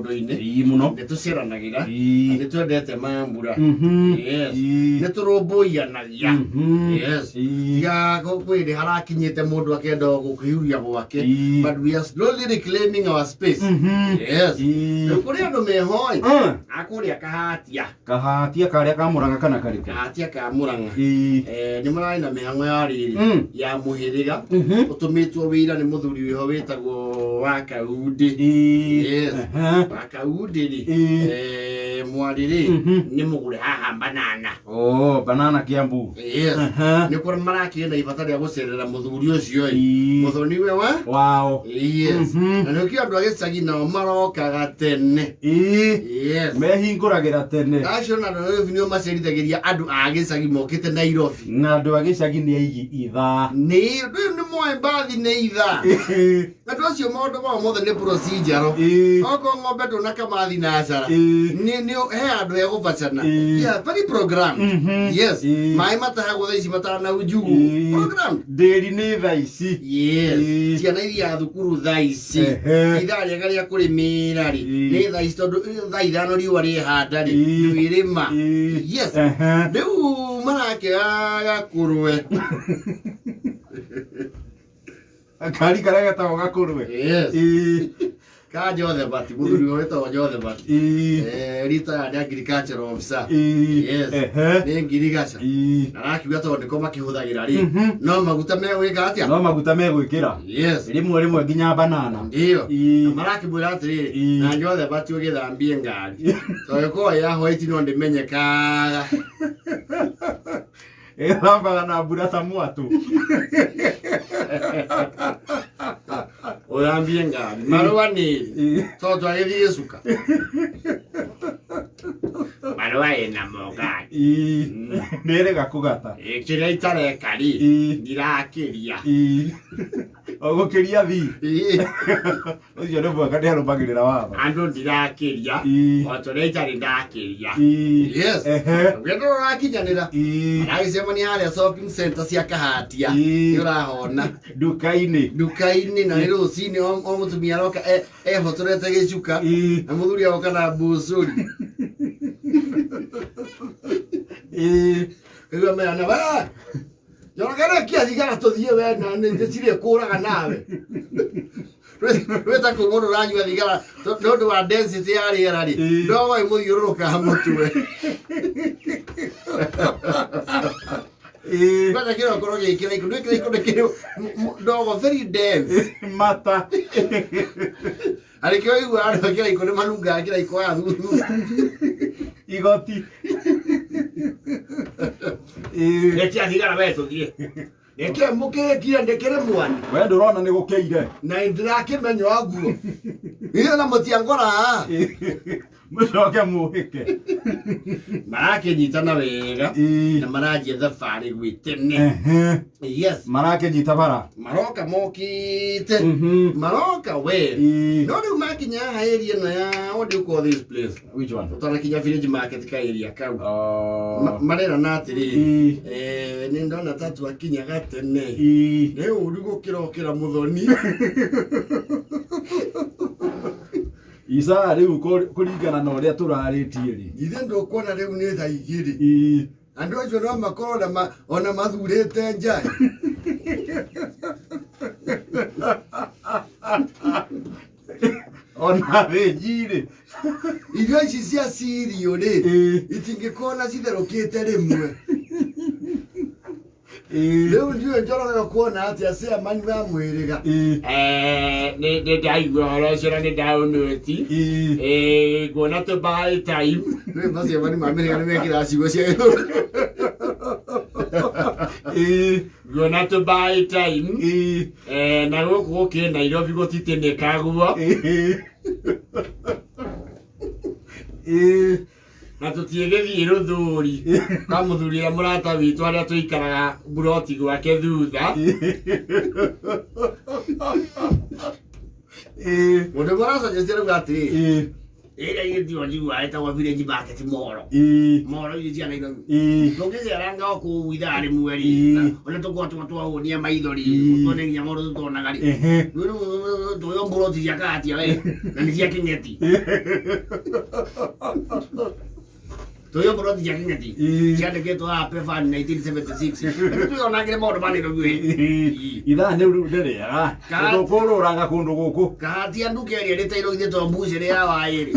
maũndũ-inĩ. Ii mũno. Nĩ tũceranagĩra. Ii. Nĩ twendete mambura. Yes. Ii. Nĩ tũrũmbũiyanagia. Yes. Ii. Tiga kwĩ hĩndĩ harakinyĩte mũndũ akenda gũkĩhuria gwake. Ii. But we are slowly reclaiming our space. Yes. Ii. Rĩu kũrĩ andũ mehoi. Mm. Akũrĩa kahatia. Kahatia karĩa ka Mũrang'a kana karĩkũ? Kahatia ka Mũrang'a. Ii. Eh, nĩ mararĩ na mĩhang'o ya rĩrĩ ya mũhĩrĩga ũtũmĩtwo wĩra nĩ mũthuri wĩho wĩtagwo wa Kaundĩ. Ii. Yes. Ehe. Wa Kaundĩ rĩ, Ii. eh, mwarĩ rĩ, nĩ mũgũre haha banana. Oh, banana Kiambu. Yes. Ehe. Nĩ kũrĩa marakĩrĩ na ibata rĩa gũcerera mũthuri ũcio ĩ. Ii. Mũthoni we wa? Wao. Yes. Na nĩkĩo andũ a gĩcagi nao marokaga tene. Ii. Yes. Mehingũragĩra tene. Acio na Nairobi nĩo macerithagĩria andũ a gĩcagi mokĩte Nairobi. Na andũ a gĩcagi nĩ aigi ithaa. Nĩ ũndũ ũyũ nĩ moe mbathi nĩ ithaa. Andũ acio maũndũ mao mothe nĩ procedural. Ĩĩ. Okorwo ng'ombe ndũnakama thinacara. Ĩĩ. Nĩ he andũ egũbacana. Ĩĩ. Yeah, very programmed. Yes. Ĩĩ. Maĩ matahagwo thaa ici matanaujugu. Ĩĩ. Programmed. Ndĩri nĩ thaa ici. Yes. Ĩĩ. Ciana ithiaga thukuru thaa ici. Ehe. Ithaa rĩega rĩa kũrĩmĩra rĩ Ĩĩ. nĩ thaa ici tondũ thaa 5 riũa rĩhanda rĩ Ĩĩ. ndwĩrĩma. Ĩĩ. Yes. Ehe. Rĩu marakĩoya gakũrwe. Kari karĩa getagwo gakũrwe. Yes. Ĩĩ. Ka Jothebati, mũthuri ũyũ wĩtagwo Jothebati. Ĩĩ. Eh, retired agricultural officer. Ĩĩ. Yes. Ehe. Nĩ ngirigaca. Ĩĩ. Arakiuga tondũ nĩko makĩhũthagĩra rĩ. No maguta megwĩka atĩa? No maguta megwĩkĩra. Yes. Rĩmwe rĩmwe nginya banana. Ndio. Ĩĩ. Na marakĩmwĩra atĩrĩrĩ, Ĩĩ. na Jothebati ũgĩthambie ngari. Tondũ ĩkoragwo ya white no ndĩmenyekaga. Ĩthambaga na mbura ta mwatũ. Ũthambie ngari. Marũa nĩ Ĩĩ. tondũ twagĩthiĩ gĩcuka. Marũa ĩna mogani. Ĩĩ. Nĩrega kũgata. Ĩ, Kĩrĩa itareka rĩ, Ĩĩ. ndirakĩria. Ĩĩ. Ũgũkĩria thi. Ĩĩ. Ũcio nĩ mwega nĩ arũmagĩrĩra watho. Andũ ndirakĩria. Ĩĩ. O ta ũrĩa itarĩ ndakĩria. Ĩĩ. Yes. Ehe. Ũngĩenda ũrakinyanĩra. Ĩĩ. Maragĩcemania harĩa shopping center cia Kahatia. Ĩĩ. Nĩ ũrahona. Nduka-inĩ. Nduka-inĩ na nĩ rũcinĩ o mũtumia aroka ehotorete gĩcuka. Ĩĩ. Na mũthuri agoka na mbucũri. Ĩĩ. Rĩu merana we Njoroge kia thigara tũthiĩ we na nĩ cirĩ kũraga nawe. Wĩta kũ mũndũ ũranyua thigara nĩ ũndũ wa density ya rĩera rĩ. Ĩĩ. Ndogo ĩmũthiũrũrũkaga mũtwe. Ĩĩ. Kwanza kĩroko gĩkĩ kĩraiko nĩ kĩraiko nĩ kĩrĩ ndogo very dense. Mata. Arĩkĩo ũigua andũ a kĩraiko nĩ manungaga kĩraiko ya thuthu. Igoti. Ĩĩ. Rekia thigara we tũthiĩ. Reke mũkĩrĩkie ndĩkĩrĩ mwana. We ndũrona nĩ gũkĩire. Na ndĩrakĩmenya ũguo. Ithuĩ na mũtiangora. Mũcoke mũhĩke. Marakĩnyitana wega Ĩĩ. na maranjia thabarĩ gwĩ tene. Ehe. Yes. Marakĩnyita bara. Maroka mokĩte. Maroka we. Ĩĩ. No rĩu makinya haha area ĩno ya what do you call this place? Which one? Ũtanakinya village market ka area kau. Oh. Marerana atĩrĩrĩ. Ĩĩ. Eh, nĩ ndona ta twakinyaga tene. Ĩĩ. Nĩ ũru gũkĩrokĩra mũthoni. Isaa rĩu kũringana na ũrĩa tũrarĩtie rĩ. Githĩ ndũkuona rĩu nĩ thaa 2. Ĩĩ. Andũ acio no makorwo ona mathurĩte nja. Ona thĩnji rĩ. Irio ici cia cirio rĩ, Ĩĩ. itingĩkorwo na citherũkĩte rĩmwe. Ĩĩ. Rĩu ndiũĩ Njoroge ũkuona atĩa chairman wa mwĩrĩga. Ĩĩ. Nĩ ndaigua ũhoro ũcio na nĩ ndaũnũti. Ĩĩ. Nguona tũ buy time. Rĩu maciamani ma mĩrĩga nĩ mekĩraga ciugo cia gĩthũngũ. Ĩĩ. Nguona tũ buy time. Ĩĩ. Na gũkũ gũkĩ Nairobi gũtitĩnĩkagwo. Ĩĩ. Ĩĩ. Na tũtiĩgĩthiĩ rũthũri kwa mũthuri ũrĩa mũrata witũ arĩa tũikaraga mburoti gwake thutha. Ĩĩ. Mũndũ ũmwe aracangĩtie rĩu atĩrĩrĩ, Ĩĩ. Ĩrĩa ĩtio njiguaga ĩtagwo village market moro. Moro ici cia Nairobi. Tũngĩceranga o kũu ithaa rĩmwe rĩ, ona tũkorwo twahũnia maitho rĩ, tuone nginya maũndũ tũtonaga rĩ. Rĩu tũyo mburoti cia kahatia we, na nĩ cia Kĩng'eti. Tũyo mburoti cia Kĩng'eti. Ciandĩkĩtwo haha Pevan 1976. Rĩu twĩonangĩre maũndũ ma Nairobi we. Ithaa nĩ rĩu ndĩrĩaga. Tũkũrũraga kũndũ gũkũ. Kahatia nduka ĩrĩa ĩrĩ tairo githĩ to mbucĩrĩ ya waĩrĩ.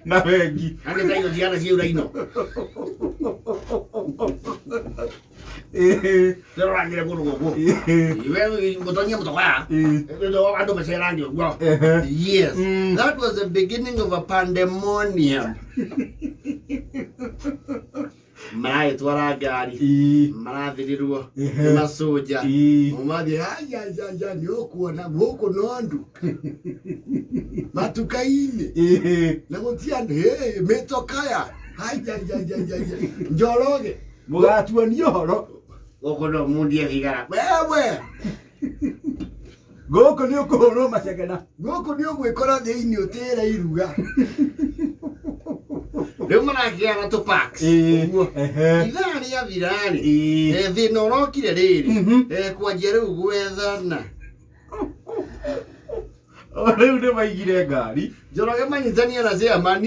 Na bengi. Na nĩ tairo ciana ciaura ino. Tũrorangĩre kũndũ gũkũ. We mũtonyie mũtokaa. Andũ macerange ũguo. Yes. That was the beginning of a pandemonium. Maragĩtwara ngari. Marathĩrĩrwo nĩ macoja. Mathiĩ ayayaya nĩ ũkuona gũkũ no andũ matuka-inĩ na gũtirĩ andũ mĩtokaya ayayayaya Njoroge Mũgatuonia ũhoro. Gũkũ no mundie thigara wewe. Gũkũ nĩ ũkũhũrwo macegena. Gũkũ nĩ ũgwĩkora thĩinĩ ũtĩre iruga. Rĩu marakĩgĩa na tũ packs ũguo. Ithaa rĩathira rĩ, thĩna ũrokire rĩrĩ, kwanjia rĩu gwethana. Rĩu nĩ maigire ngari. Njoroge manyitania na chairman.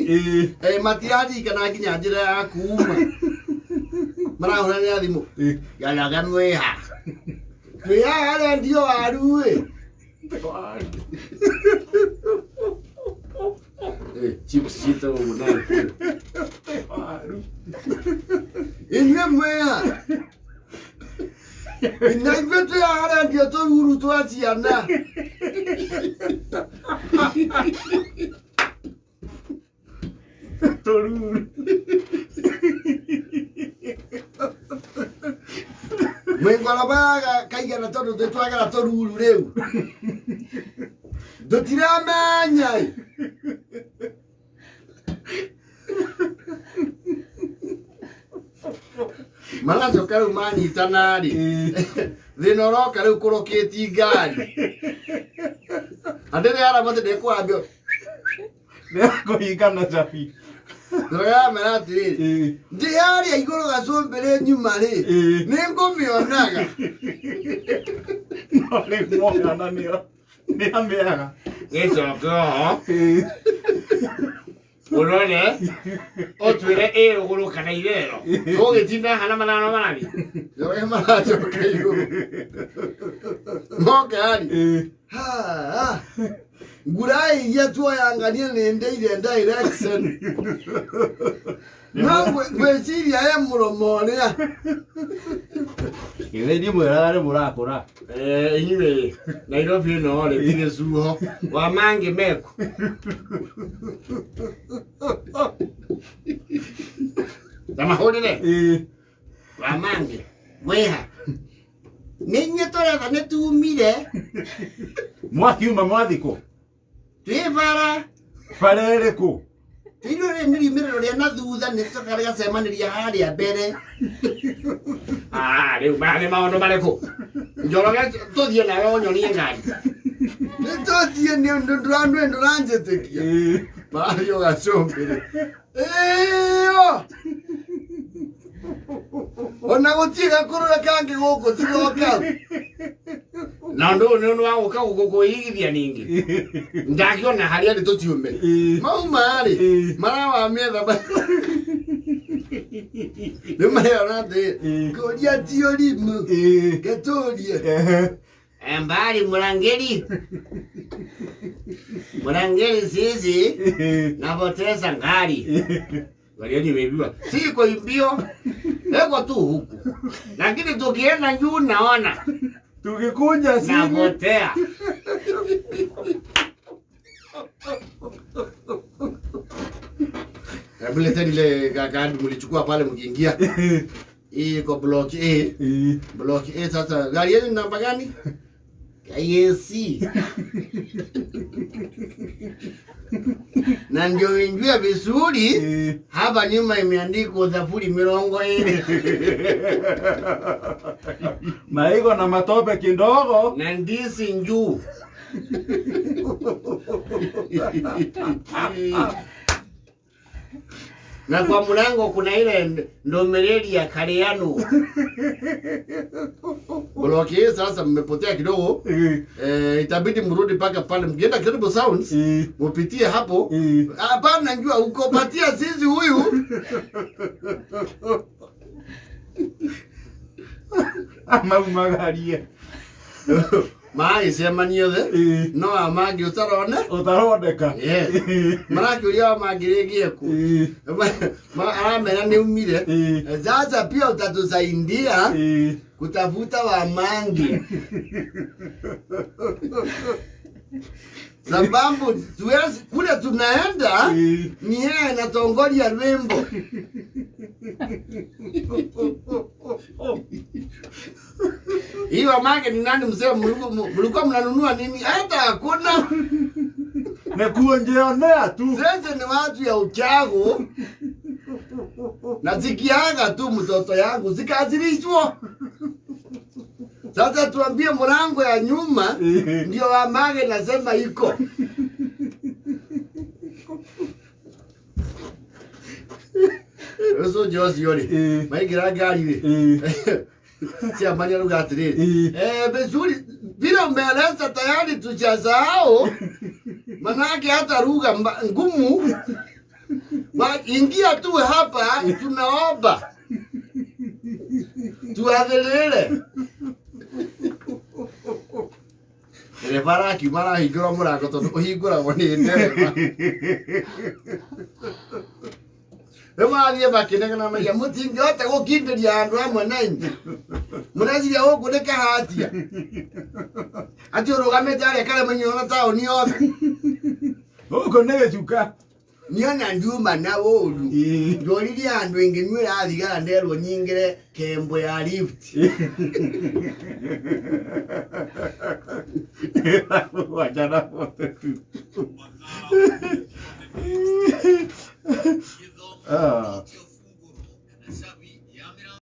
Matiraririkana nginya njĩra ya kuma. Marahũranĩra thimũ. Njoroge mwĩha. Mwĩha arendio waru ĩ. Chips ciĩtagwo ũguo na Gĩkũyũ. Inyuĩ mwĩha. Na ithuĩ twĩ haha arendio tũruru twa ciana. Tũruru. Mwĩngoroba kaigana tondũ twĩ twagera tũruru rĩu. Tũtiramenya ĩ. Maracoka rĩu manyitana rĩ. Thĩna ũroka rĩu kũrũkĩti ngari. Andũ rĩa arama atĩ ndĩkwambio. Nĩ kũhingana cabi. Ndĩramera atĩrĩrĩ. Ndĩ harĩa igũrũ gacũmbĩrĩ nyuma rĩ. Nĩ ngũmĩonaga. No rĩu mwana nĩo nĩ amĩaga. Gĩcoke oho. Ũrore ũtwĩre ĩ rũgũrũ kana itherero. Tũgĩtinda haha na mathano marathi. Njoroge maracoka igũrũ. Moka rĩ. Ngurai iria tuoyanganie nĩ ndeire direction. No ngwĩciria he mũromo ũrĩa. Githĩ ndimwĩraga nĩ mũrakũra. Inyuĩ Nairobi ĩno rĩ ti gĩcuho wa mangĩ meku. Ta mahũrĩre wa mangĩ mwĩha. Nĩ inyuĩ tũretha nĩ tumire. Mwakiuma mwathikũ. Twĩ bara. Bara ĩrĩkũ? Ithuĩ rĩ nĩ riumĩrĩro rĩa na thutha nĩ tũcokaga rĩgacemanĩria harĩa mbere. Rĩu maya nĩ maũndũ marĩkũ? Njoroge tũthiĩ nawe ũnyonie ngari. Nĩ tũthiĩ nĩ ũndũ ndũranjĩtĩkia. Marathiĩ ũgacũmbĩrĩ. Ĩyo! Ona gũtirĩ gakũrũre kangĩ gũkũ tiga o kau. Na ũndũ ũyũ nĩ ũndũ wa gũka gũkũ kwĩigithia ningĩ. Ndakĩona harĩa rĩ tũtiume. Mauma rĩ, marawamĩetha Rĩu mareyona atĩ kũria ti ũrimũ. Gĩtũrie. Mbali Murangeli. Murangeli sisi napoteza ngari. Gari nimeibiwa. Si iko mbio. Eko tu huku. Lakini tukienda juu naona. Tukikunja simu. Napotea. Hebu leteni ile kadi mlichukua pale mkiingia. Hii iko block A. Block A sasa gari yenu namba gani? KAC. Na ndio injua vizuri hapa nyuma imeandikwa thafuri 20. Na iko na matope kidogo. Na ndizi njuu. Na kwa mlango kuna ile ndomeleli ya kareano. Bloki sasa mmepotea kidogo. Itabidi mrudi mpaka pale mkienda Credible Sounds mupitie hapo. Hapana, njua uko patia sisi huyu. Amaumagarie. Magĩcemania othe no amangi ũtarone Ũtaroneka. Yes. Marakĩũria wamangĩ kũ aramera nĩ umire. Sasa pia utatusaidia kutafuta wamangi sababu tuwezi kule tunaenda ni yeye anatongolia rwimbo. Hiyo wamangi ni nani mzee? Mlikuwa mnanunua nini? Hata hakuna. Na kuonjeonea tu. Sasa ni watu ya uchago. Nasikiaga tu mtoto yangu zikazilishwa. Sasa tuambie mlango ya nyuma ndio wamage nasema iko. Ucio Josi ri maingira ngari ri ciamania ruga atiriri, vizuri vile umeeleza tayari tuchasahau, manake hata lugha ngumu. Ingia tu hapa, tunaomba tuathirire. Ndereba arakiuma arahingũra mũrango tondũ ũhingũragwo nĩ ndereba. Rĩu marathiĩ makĩnegenanagia mũtingĩhota gũkindĩria andũ amwe na inyuĩ mũreciria gũkũ nĩ kahatia atĩ ũrũgamĩte harĩa karemainĩ na taũni yothe. Gũkũ nĩ gĩcuka. Niona nduma na ũru ndoririe andũ aingĩ nywĩra thigara nderwo nyingĩre kembo ya lift. Wachana wote tu. Ah.